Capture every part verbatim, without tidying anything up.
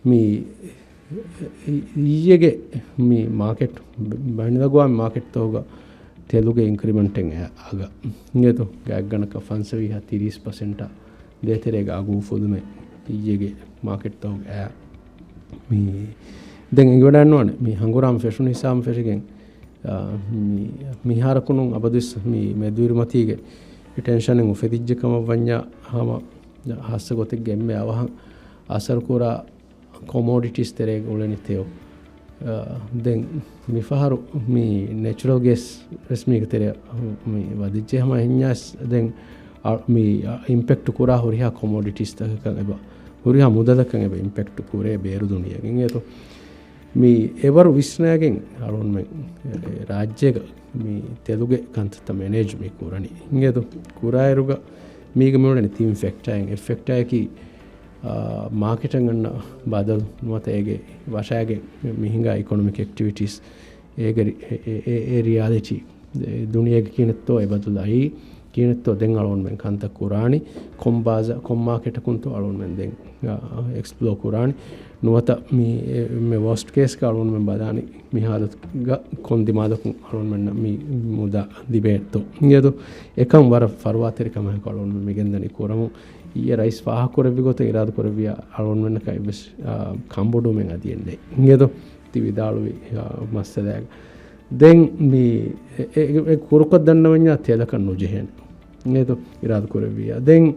މި އިއްޔެގެ މި މާކެޓް، ބައިނަލްއަގުވާމީ މާކެޓްތަކުގަ ތެލުގެ އިންކްރިމެންޓެއް އަގަ އިނގޭތޯ، ގާތްގަނޑަކަށް ފަންސަވީހާ ތިރީސް ޕަސެންޓާ ދޭތެރޭގަ އަގު އުފުލުމެއް އިއްޔެގެ މާކެޓްތަކުގަ އައި. މި ދެން އެނގިވަޑައިނުވާނެ މި ހަނގުރާމަ ފެށުނު ހިސާބުން ފެށިގެން، އާ، މި، މިހާރަކުނު އަބަދުވެސް މި މެދުވެރިމަތީގެ ޓެންޝަނެއް އުފެދިއްޖެ ކަމަށް ވަންޏާ ހަމަ ހާއްސަ ގޮތެއްގެ އެންމެ އަވަހަށް އަސަރުކުރާ ކޮމޯޑިޓީސް ތެރޭގަ އުޅެނީ ތެޔޮ. އާ، ދެން މިފަހަރު މި ނެޗުރަލް ގޭސް ވެސް މީގެ ތެރެއަށް މި ވަދެއްޖެ ހަމަ ހެންޏާސް ދެން އަ، މި އިމްޕެކްޓް ކުރާ ހުރިހާ ކޮމޯޑިޓީސްތަކަކަށް އެބަ، ހުރިހާ މުދަލަކަށް އެބަ އިމްޕެކްޓް ކުރޭ ބޭރު ދުނިޔޭގެ އިނގޭތޯ. މި އެވަރު ވިސްނައިގެން އަޅުންމެން ރާއްޖޭގަ މި ތެލުގެ ކަންތައްތައް މެނޭޖް މި ކުރަނީ އިނގޭތޯ. ކުރާއިރުގަ މީގަ މިއުޅެނީ ތިން ފެކްޓާއެއް. އެއް ފެކްޓާއަކީ، އާ، މާކެޓަށް އަންނަ ބަދަލު ނުވަތަ އޭގެ ވަށާގެ މި ހިނގާ އިކޮނޮމިކް އެކްޓިވިޓީސް އޭގެ ރި-، އެ، އެ، އެ، އެ ރިއާލިޓީ، އެ ދުނިޔޭގެ ކިހިނެއްތޯ އެ ބަދަލު އައީ، ކިހިނެއްތޯ ދެން އަޅުންމެން ކަންތައް ކުރާނީ، ކޮން ބާޒާ-، ކޮން މާކެޓަކުންތޯ އަޅުންމެން ދެން، އާ، އެކްސްޕްލޯ ކުރާނީ. ނުވަތަ މި، އެ، މެ ވޯސްޓް ކޭސްގަ އަޅުންމެން ބަލާނީ މި ހާލަތުގަ ކޮން ދިމާލަކުން އަޅުންމެންނަށް މި މުދާ ލިބޭތޯ. އިނގޭތޯ، އެކަން ވަރަށް ފަރުވާތެރި ކަމެއް އަޅުންމެން މި ގެންދަނީ ކުރަމުން. އިއްޔެ ރައީސް ފާހަގަކުރެއްވި ގޮތަށް އިރާދަކުރެއްވިއްޔާ އަޅުންމެންނަކަށް އެއްވެސް، އާ، ކަންބޮޑުވުމެއް އަދިއެއް ނެތް. އިނގޭތޯ؟ ތި ވިދާޅުވި، އާ، މައްސަލައިގަ. ދެން މި އެ، އެ، އެ ކުރުކޮށް ދަންނަވަންޏާ ތެލަކަށް ނުޖެހޭނެ. އިނގޭތޯ؟ އިރާދަކުރެއްވިއްޔާ. ދެން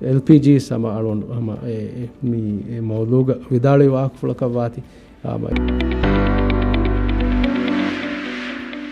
އެލްޕީޖީ ހަމަ އަޅުން ހަމަ އެ، އެ، މި އެ މައުޟޫގަ ވިދާޅުވި ވާހަކަފުޅަކަށް ވާތީ. އާ، މަ-،